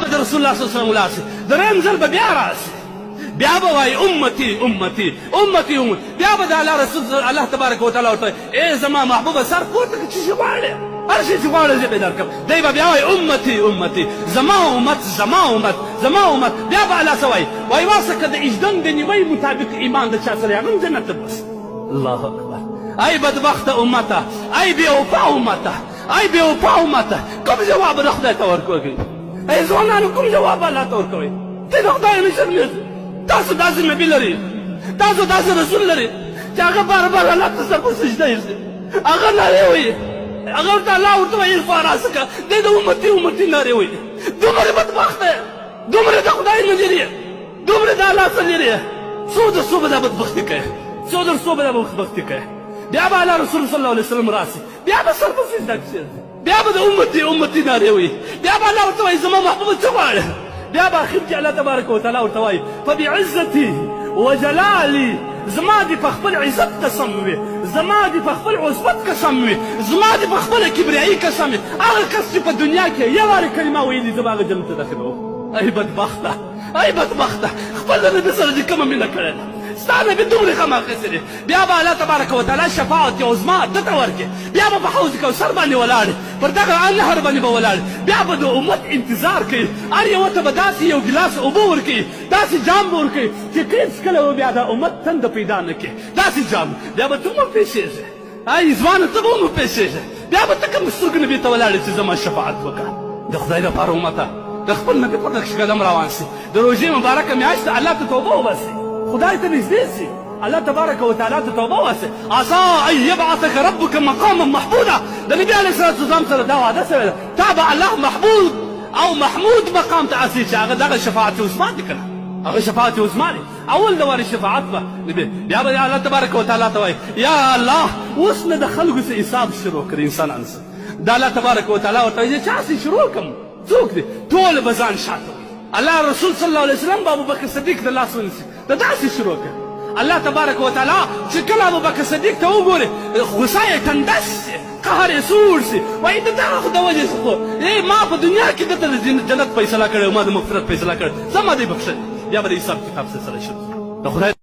به د رسول الله صلی الله علیه وسلم ولاړ سي، دریم ځل به بیا راسي، بیا به وایي امتي امتي امتي امتي. بیا به د الله رسول الله تبارک وتعالی ورته ای زما محبوبه سر پورته کړه، څه شي غواړې؟ هر شي چې غواړې زه به درکړم. دی به بیا وایي امتي امتي، زما امت زما امت زما امت. بیا به الله څه وایي؟ وایي واسه که د اجدن د نیمۍ مطابق ایمان د چا سره هغه هم جنت ته بوسي. الله اکبر. ای بدبخته امته، ای بې وفا امته، ای بې وفا امته، کوم جواب د خدای ته ورکوي؟ ای ځوانانو کوم جواب الله ته ورکوي؟ ته د خدای نه شرمېږئ. تاسو داسې نبي لرئ، تاسو داسې رسول لرئ چې هغه بار بار الله ته سر په سجده ایږدي، هغه نارې وایي، هغه ورته الله ورته وایي ارفع راسک، دی د امتي امتي نارې وایي. دومره بدبخته، دومره د خدای نه لرې، دومره د الله څخه لرې، څو در څو به دا بدبختي کوې، څو در څو به دا بدبختي کوې. بیا به الله رسول صلی الله علیه وسلم راسي، بیا به سر په سجده کښېږدي، بیا به د امتي امتي نارې وایي. بیا به الله ورته وایي زما محبوبه څه غواړې؟ بیا به اخر کې الله تبارک وتعالی ورته وایي فبعزتي وجلالي، زما دې په خپل عزت قسم وي، زما دې په خپل عظمت قسم وي، زما دې په خپله کبریایي قسم وي، هغه کس چې په دنیا کې یو وارې کلمه ویلي زه به هغه جنت ته داخلوم. ای بدبخته، ای بدبخته، خپل له نبي سره دې کومه مینه کړې ده؟ ستا نبي دومرې غم اخیستی دی. بیا به الله تبارک وتعالی شفاعت عظما ده ته ورکړي، بیا به په حوض کوثر باندې ولاړ، پر دغه نهر باندې به ولاړ، بیا به د امت انتظار کوي، هر یوه ته به داسې یو ګیلاس اوبه ورکوي، داسې جام به ورکوي چې کله څکلی به بیا د امت تنده پیدا نه کړي، داسې جام. بیا به ته هم ورپېښېږې، ای ځوانه ته به هم ورپېښېږې، بیا به ته کوم سترګو نبي ته ولاړ چې زما شفاعت وکړه. د خدای لپاره امته د خپل نبي پر نقش قدم روان سي، د روژې مبارکه میاشت ده، الله ته توبه وباسي، خدای ته نږدې سي، الله تبارک وتعالی ته توبه وباسي. عسى ان يبعثك ربك مقاما محمودا، د نبي علیه الصلاه والسلام سره دا وعده سوې ده، تا به الله محبوب او محمود مقام ته اسی چې هغه دغه شفاعت عظما دی کنه، هغه شفاعت عظما دی، اول د وارې شفاعت به نبي. بیا به الله تبارک وتعالی ته وایي یا الله اوس نه د خلکو څه حساب شروع کړي انسانانو سره. دا الله تبارک وتعالی ورته وایي چا سي شروع کړم؟ څوک دی؟ ټول به ځان شاته وایي. الله رسول صلی الله علیه وسلم به ابوبکر صدیق د لاس ونیسي، د داسې شروع کړه. الله تبارک وتعالی چې کله ابوبکر صدیق ته وګوري غوسه یې ټنډه سي، قهر یې سوړ سي، وایي د دغه خو د وجې خو ما په دنیا کې ده ته د جنت فیصله کړې او ما د مغفرت فیصله کړې، زما دی بخښلی. بیا به د حساب کتاب سلسله شروع د خدای.